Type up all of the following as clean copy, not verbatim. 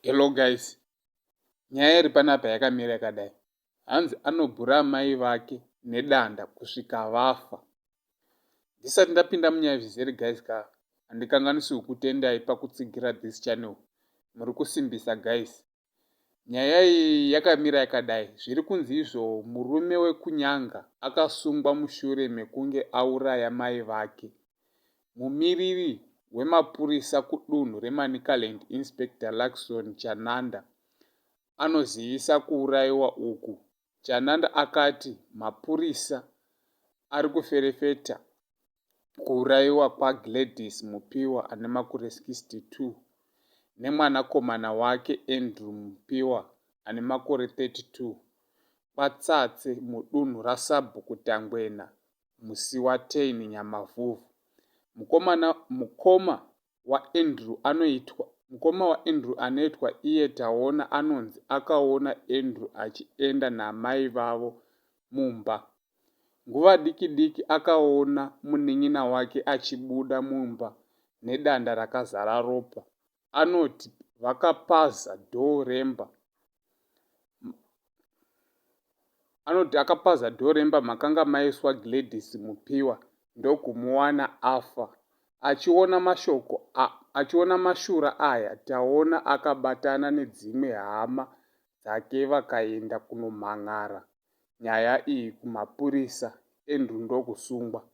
Hello guys, nyaya iri panapa yakamira yakadai. Hanzi anobhura amai vake nedanda kusvika vafa. Ndisati ndapinda munyaya zvizere guys ka, handikanganisi kukutendai pakutsigira this channel. Muri kusimbisa guys. Nyaya iyi yakamira yakadai, zviri kunzi izvo murume wekuNyanga akasungwa mushure mekunge auraya mai vake. Mumiriri wemapurisa kudunhu reManicaland Inspector Luckson Chananda anozivisa kuuraiwa uku. Chananda akati mapurisa ari kuferefeta Kuuraiwa kwaGladys Mupiwa ane makore 62 nemwanakomana wake Andrew Mupiwa ane makore 32 kwaTsatse mudunhu raSabhuku Tangwena musi wa 10 Nyamavhuvhu. Mukomana mukoma waAndrew anoitwa mukoma waAndrew anoitwa iye Taona anonzi akaona Andrew achienda namai vavo mumba. Nguva diki-diki akaona munin'ina wake achibuda mumba nedanda rakazara ropa. Anoti vakapaza dhoo remba Anoti akapaza dhoo remba makanga maiswa Gladys Mupiwa ndokumuwana afa. Achiona mashoko achiona mashura aya, Taona akabatana nedzimwe hama dzake vakaenda kunomhan'ara nyaya iyi kumapurisa Andrew ndokusungwa.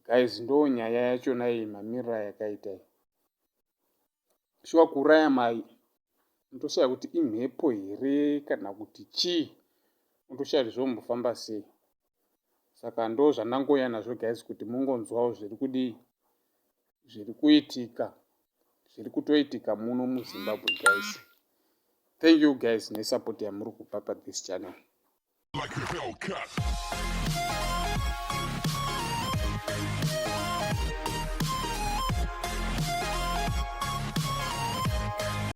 Guys ndo nyaya yachona iyi mamiriro ayakaita iyi. Shuwa kuuraya mai unotoshaya kuti imhepo here kana kuti chii unotoshaya kuti zvombofamba sei. Saka ndo zvandangouya nazvo guys kuti mungonzwawo zviri kudii zviri kuitika zviri kutoitika muno muZimbabwe guys. Thank you guys nesupport yamuri kupa pa this channel. Like a Hellcat.